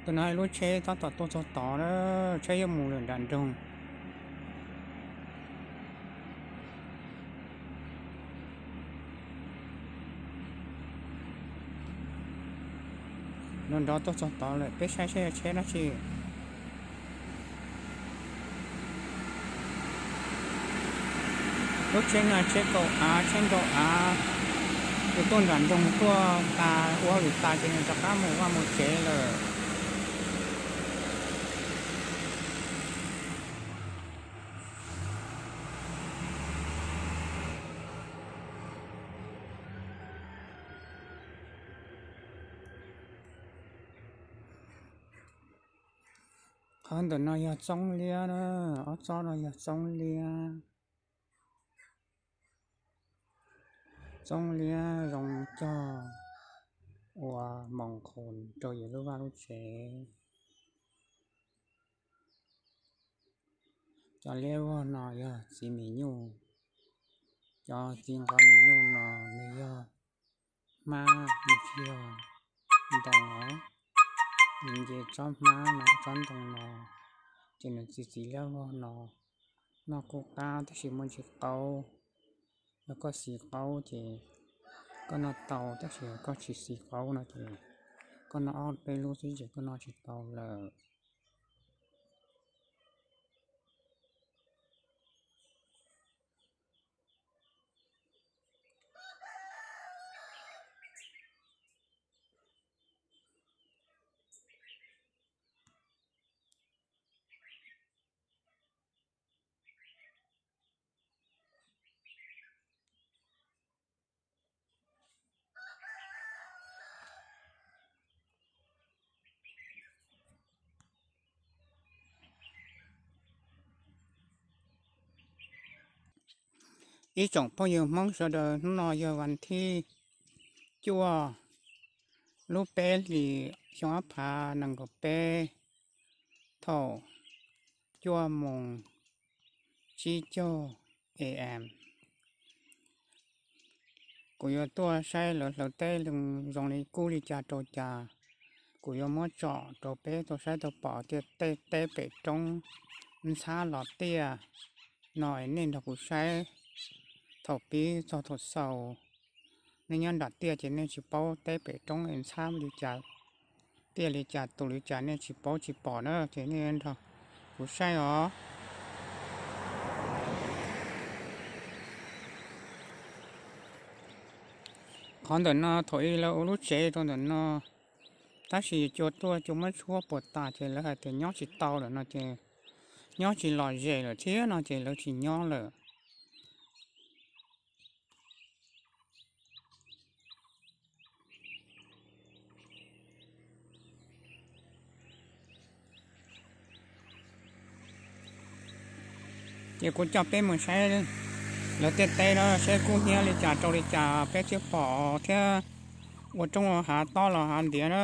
Tus no lub tsheb tab tom tuaj txog tod na, tsheb yuav mus lawm nram nroog. Nrov nrov tuaj txog tod lawm, peb saib saib yog tsheb dab tsi. Lub tsheb no tsheb kaum av, tsheb nrau av, ces tuaj nram nroog tuaj tas ua hauj lwm tas ces nws rov qab mus vaj mus tsev lawm. Qhov ntawm no yog txoob liab na, ob tsob no yog txoob liab. Txoob liab zoo cog ua moos qus rau yus lub vaj lub tsev. Cov liab vog no yog txiv mis nyuj. Cov txiv nqov mis nyuj no nws yog hmab, nws tsis yog ntoo os. Nws nce tsob hmab no tsob ntoo no, ces nws txiv txiv liab vog no. Noj kuj qab tab sis muaj ntsis qaub. Yog koj xis qaub ces koj noj tau, tab sis yog koj tsis xis qaub no ces koj noj ob peb lub xwb ces koj noj tsis tau lawm. Ib tsoom phooj ywg Hmoob sawv daws, hnub no yog vas thib cuaj lub peb hlis xyoo ob phav nees nkaum peb, thaum cuaj moos tsib caug A M. Kuv yuav tuaj saib lawv hlawv teb zoo li kub li cas rau cas. Kuv yuav muab tsom rau peb tau saib tau pom tiaj tej teb pem roob ntxhab los tiaj no es nej nrog kuv saib thaum pib txog thaum xaus. Nej nyob nram tiaj ces nej tsis paub teb pem roob es ntxhab li cas, tiaj li cas tus li cas nej tsis paub tsis pom na ces nej nrog kuv saib os. Qhov ntawm no thaum ub lawv ua lub tsev rau ntawm no, tab sis cua tuaj cua muab tshuab puas tas ces lawv hais tias nyob tsis tau lawm no ces nyob tsis lom zem lawm thiab no ces lawv tsis nyob lawm. Ces kuv coj peb mus saib lawv tej teb na, saib kub hnyiab li cas rau li cas peb thiaj pom thiab ua roob ua hav tob los hav ntiav na.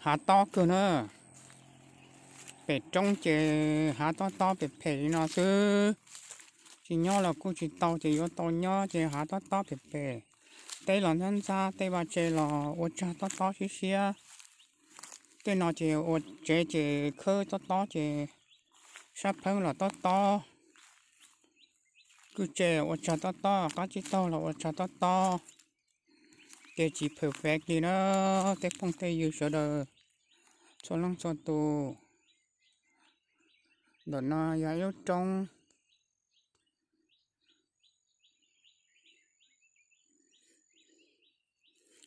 Hav tob kawg na. Pem roob ces hav tob tob pem phem li no xwb. Tsis nyob los kuj tsis tau ces yuav tau nyob ces hav tob tob pem phem. Teb los ntxhab ntxhab, tej vaj tse los ua tsag tob tob siab siab. Tej no ces ua tsev ces khawb tob tob ces sab pheeb los tob tob. Kwj tse ua tsag tob tob, qab tsib taug los ua tsag tob tob. Ces tsis pham fev li na, tej phooj tej ywg sawv daws txhua leej txhua tus. Ntawm no yog ib lub roob.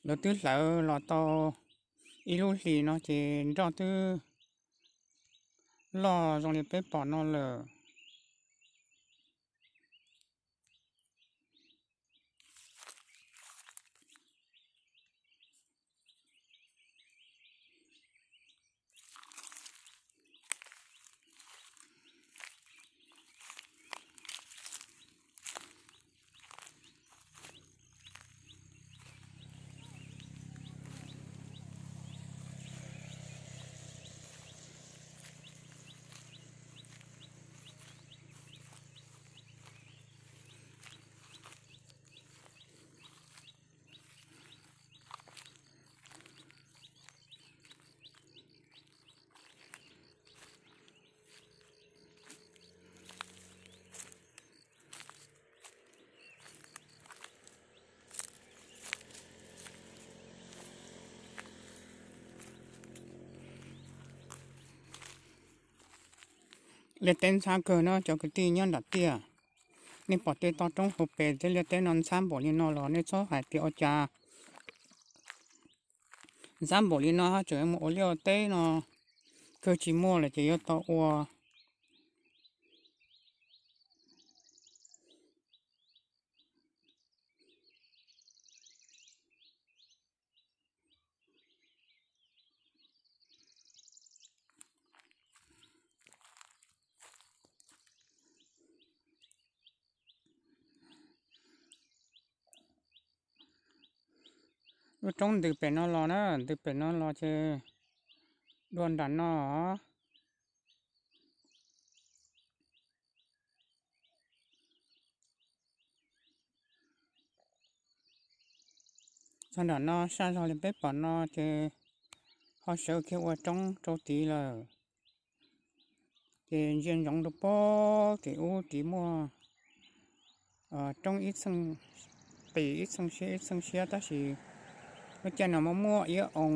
Lawv twb hlawv los tau ib lub hlis no ces nroj twb loj zoo li peb pom no lawm. Liaj teb ntxhab kawg na cov kwv tij nyob nram tiaj. Nej pom tej toj roob hauv pes tej liaj teb no ntxhab npaum li no los nej txhob hais tias ua cas ntxhab npaum li no tseem mus ua liaj teb no, kawg tsis muaj lawm ces yuav tau ua. Lub roob ntws pem no los na, ntws pem no los ces dua nram no. Txog nram no saj zog li peb pom no ces ho sawv kiag ua roob rau tid lawm. Ces ntsia ntsoov rau pem tim ub tid muaj roob ib txheej qis ib txheej siab ib txheej siab tab sis lub caij no muaj muaj iab oo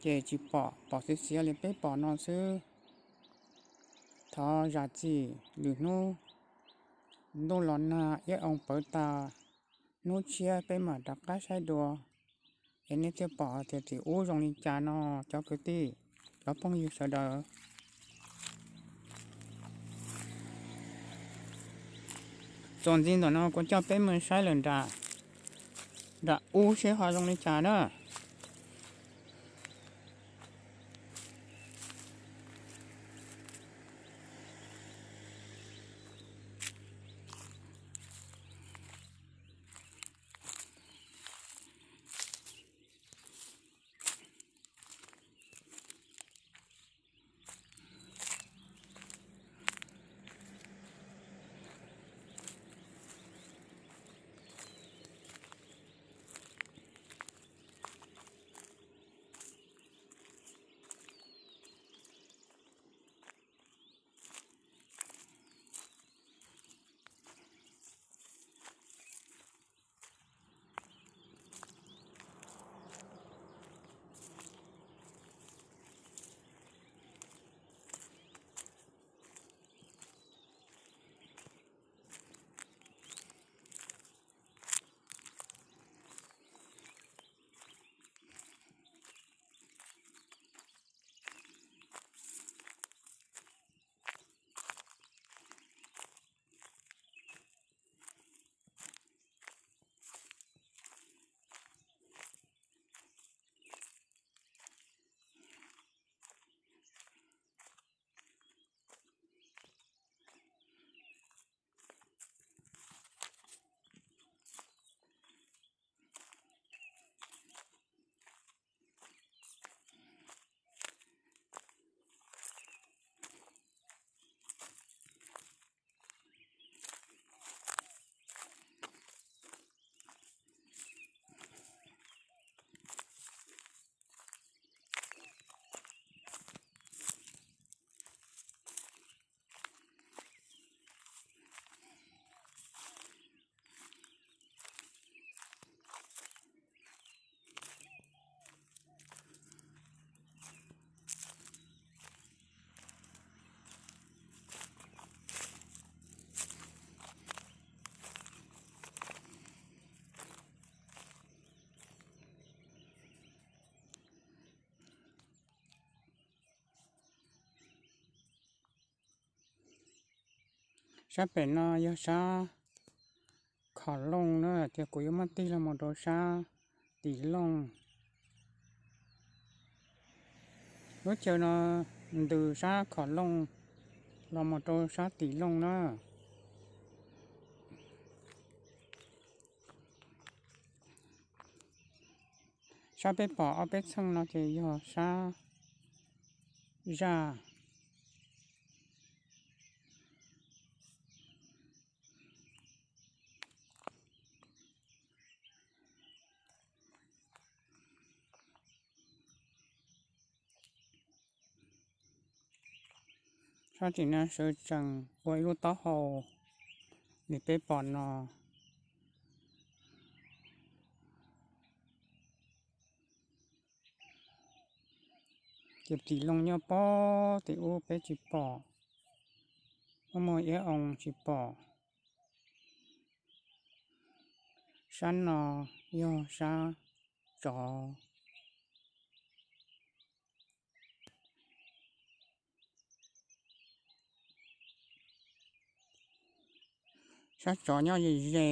ces tsis pom, pom xiav xiav li peb pom no xwb. Thov zam txim lwm hnub ntuj los nag iab oo pawv tas, hnub tshiab peb mam rov qab saib dua es nej thiaj pom tias tim ub zoo li cas no cov kwv tij, cov phooj ywg sawv daws. Txuas ntxiv ntawm no kuv coj peb mus saib lawm nram ub seb ho zoo li cas na. Sab pem no yog sab Khom Looj na, ces kuv yuav muab tig los mus rau sab Tim Looj. Lub chaw no ntws sab Khom Looj los mus rau sab Tim Looj na. Sab peb pom ob peb txheej no ces yog sab zaj. Sab tim no sawv tsees ua ib lub taub hau li peb pom no. Ces Tim Looj nyob pem tim ub peb tsis pom. Muaj iab oo tsis pom. Sab no yog sab tsov. Sab tsov nyob ze ze,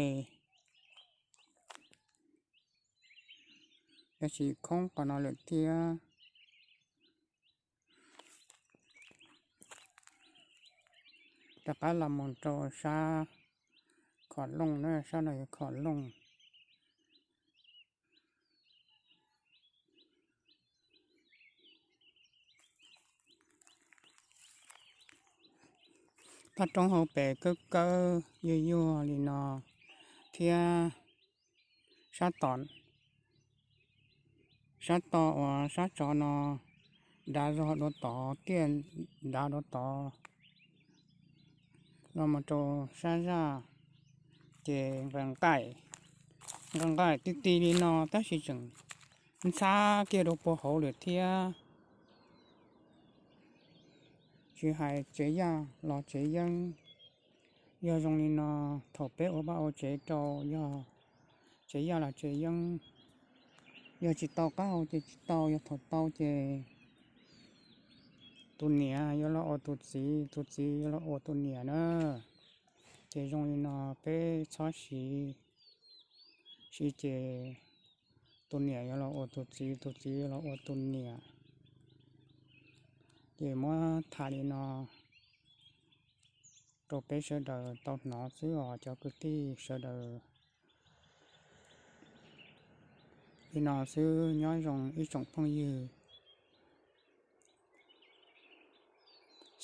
tab sis khoob qhov no lawm thiab. Rov qab los mus rau sab khom looj na, sab no yog khom looj. Thaj roob hauv pes kawg kawg yuag yuag li no thiab. Sab tom, sab tom uas sab tsov no dav zog dua tod, tiaj dav dua tod, los mus rau sab zaj ces nqaim nqaim, nqaim nqaim ti ti li no tab sis tseem ntxhab kiag rau puag hauv lawm thiab. Tsis hais tsev yaj los tsev yeeb, yog zoo li no, thaum peb ua vaj ua tsev rau, yog tsev yaj los tsev yeeb, yog tsis tau qab hau ces tsis tau, yog thaum tau ces tus niam yuav los ua tus txiv, tus txiv yuav los ua tus niam na. Ces zoo li no peb txhob siv, siv ces tus niam yuav los ua tus txiv, tus txiv yuav los ua tus niam. Ces muab tham li no rau peb sawv daws tau hnov xwb os cov kwv tij sawv daws. Li no xwb, nyob zoo ib tsoom phooj ywg.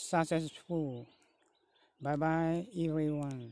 Successful. Bye bye everyone.